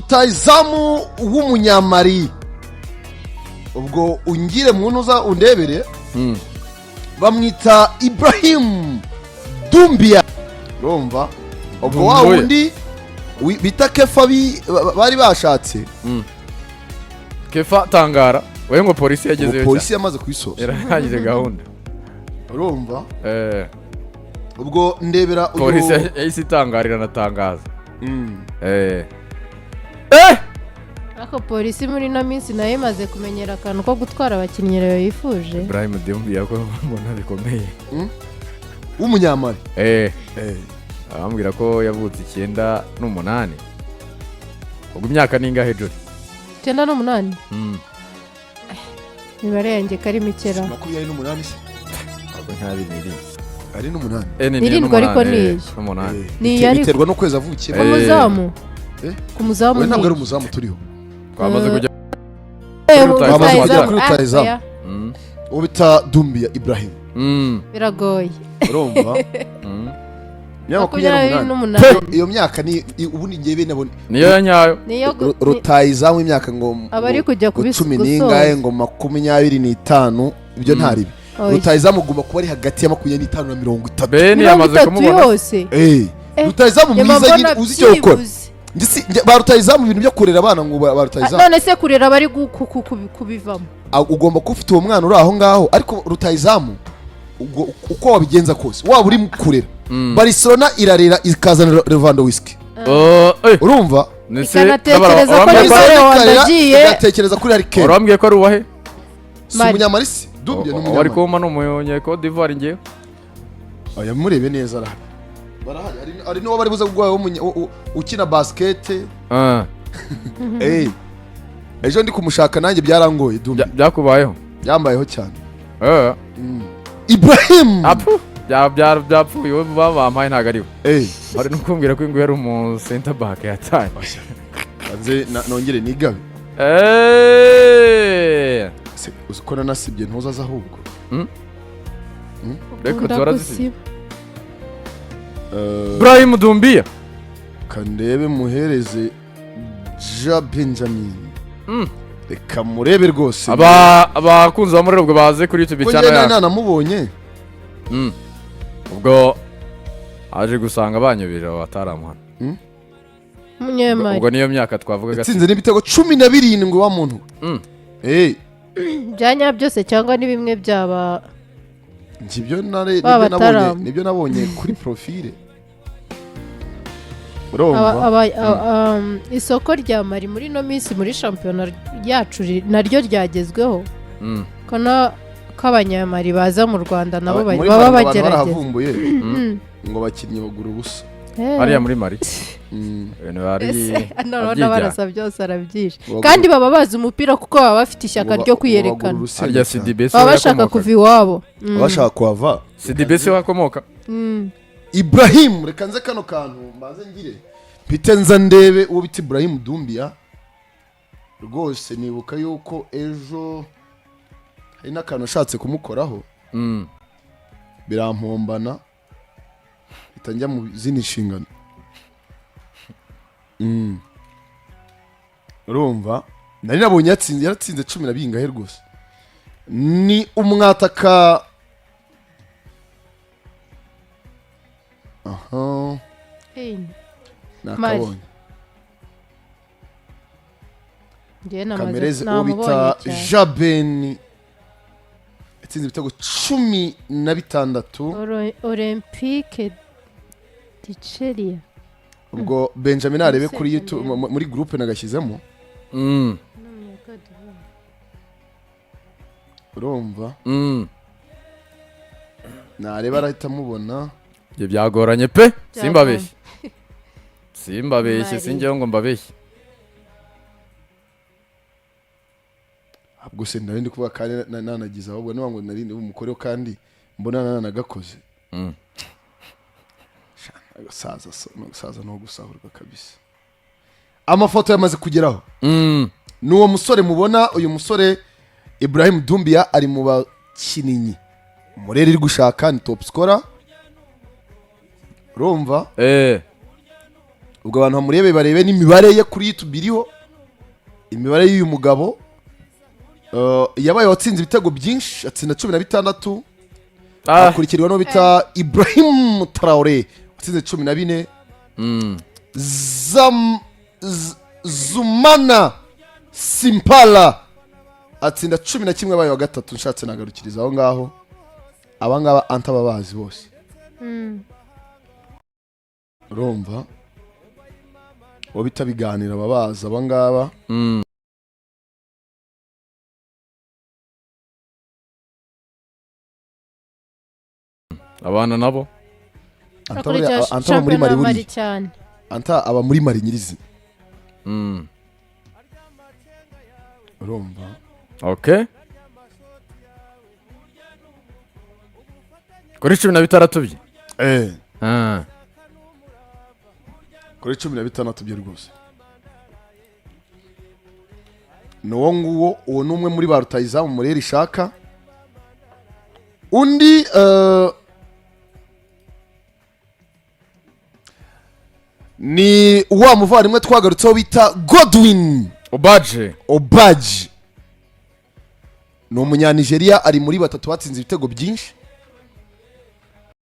Rutahizamu w'Umunyamari, ubwo ungire mu ntuza undebere, bamwita Ibrahim Dumbia. Urumva ubwo wa Dumbuya. wundi bita Kefa bari bashatse. Kefa tangara we ngo polisi Ubu yagezeyo. polisi yamaze kuyisoza. Yarangije gahunda. Urumva ubwo ndebera uyu. Polisi yahise itangarira anatangaza. Ariko polisi muri ino minsi nayo imaze kumenyera akantu ko gutwara abakinnyi rero yifuje. Ibrahim Doumbia ko mbona bikomeye. W'Umunyamari. Abambwira ko yavutse 98, ubwo imyaka ni ingahe, Jori? 98. Imibare yanjye ko ari mikera. 28 se? Ntabwo ntabiri n'irindwi. Ari n'umunani. Ni N'irindwi ariko n'umunani, ni iyo. n'umunani. Ni iyo ariko. Biterwa n'ukwezi avukiyemo. Ku muzamu. Ku muzamu. We ntabwo ari Ni umuzamu turiho. Twamaze kujya Twamaze rutahizamu. kujya kuri rutahizamu. Oya, Uwo bita Dumbia Ibrahim. Biragoye. Urumva? Imyaka 28. 28. Iyo myaka ni ubundi ngewe nabona Niyo ya nyayo. Niyo rutahizamu imyaka ngo Aba ari kujya ngo cumi n'ingahe, gusoza. ngo 25, ibyo ntaribi. Oya. Rutahizamu ugomba kuba ari hagati ya 25 na 30. Beni mirongo yamaze itatu kumubona. yose. Rutahizamu Njye mwiza mbona nyine uzi icyo gukora. byibuze. Njye ba rutahizamu, ibintu byo kurera abana ngo ba rutahizamu. None se kurera bari kubivamo? Ugomba kuba ufite uwo mwana uri aho ngaho, ariko rutahizamu ubwo uko wabigenza kose waba uri mu kurera, Barcelona irarera ikazana Lewandowski. Oh, Urumva? Ikanatekereza ko urambwiye niba Barcelona Lewandowski ikarera, agiye- igatekereza kuri Harry Kane. Urambwiye ko ari uwahe? Si Mali. Umunyamalisi Dumbia ni Wari Umunyamali. kuma ni umunye Cote d'Ivoire ngewe. Oya, murebe neza, arahari, barahari. Hari n'uwo bari buze guha ukina basket. Ejo ndi kumushaka nanjye byarangoye, Dumbia. Byakubayeho? Byambayeho cyane. Ibrahim. Apu byapfuye, uwo bampaye ntabwo ari we. Bari no kumbwira ko ingu yari umu center back yataye. Nze nongere nigabe. Se, uzi ko nanasibye ntuzaza ahubwo? Reka Ukunda turazisiba. gusiba. Ibrahim Doumbia. Kandebe muhereze Ja Benjamin. Reka murebe rwose. Aba abakunzi ba Murero ubwo baze kuri YouTube Ko channel njye yacu. nanamubonye. Ubwo aje gusanga banyubije abo bataramuhana. Umunyemari. Ubwo niyo myaka twavugaga. Yatsinze n'ibitego 17 wa muntu. Bya nyabyo se cyangwa ni bimwe byaba Njye ibyo nare Baba nibyo nabonye bataramu. nibyo nabonye kuri profile. Urumva? Isoko rya Mali muri ino minsi muri shampiyona yacu naryo ryagezweho, ko ko Abanyamari baza mu Rwanda nabo Muri baba Mali abantu bagerageza. barahavumbuye ngo abakinnyi bagura ubusa. Hariya muri Mali ibintu bari Ese, noneho babyijyana. n'abarasa byose arabyishe. Kandi Kandi baba bazi umupira kuko baba bafite ishyaka ryo ngo bagura kwiyerekana. urusenda Harya cyane. CDB se Baba bashaka yakomoka? kuva iwabo. Abashaka kuhava. CDB se wakomoka? Ibrahim, reka nze kano kantu mbanze ngire mpite nza ndebe uwo bita Ibrahim Dumbia rwose. Nibuka yuko ejo hari n'akantu nashatse kumukoraho, birampombana, mpita njya mu zindi nshingano. Urumva nari nabonye yatsinze, yaratsinze cumi na bingahe rwose. Ni umwataka, aha. Hey, Nakabonye. Njyewe namaze Kamereze uwo namubonye bita cyane. Jabeni yatsinze ibitego 16. Olympique Diceria. Ubwo Benjamin arebe Ese kuri YouTube ndebe. muri groupe nagashyizemo. Urumva? Nareba arahita amubona. Ibyo byagoranye pe, simbabeshye, simbabeshye. Mari. Sinjyeho ngo mbabeshye. Ahubwo se nari ndi kuvuga kandi nanagize, ahubwo niba ngo nari ndi bumukoreho kandi mbona nanagakoze. Sha, agasaza no gusaza no gusahurwa kabisa. Amafoto yamaze kugeraho. Ni uwo musore mubona, uyu musore Ibrahim Dumbia ari mu bakinnyi Mureri iri gushaka, ni top scorer, urumva? Ubwo abantu bamurebe, barebe n'imibare ye kuri YouTube, iriho imibare y'uyu mugabo. Yabaye watsinze ibitego byinshi, atsinda 16. Akurikirwa n'uwo bita Ibrahim Traore watsinze 14. Zumana Simpala atsinda 11, abaye wa gatatu. Nshatse nagarukiriza aho ngaho. Abangaba anta babazi bose. Urumva uwo bita biganira, ababazi abangaba. Abana nabo. Anta Akurikira anta aba muri shampiyona Mali ya Mali buriya. cyane. Anta aba muri Mali nyirizina. Urumva. Okay, kuri 16 bye. Kuri 16 bye rwose ni uwo nguwo. Uwo ni umwe muri ba rutayizamu Murera ishaka. Undi ni wa muvandimwe twagarutseho bita Godwin Obaje. Obaji, ni Umunyanigeriya, ari muri batatu batsinze ibitego byinshi.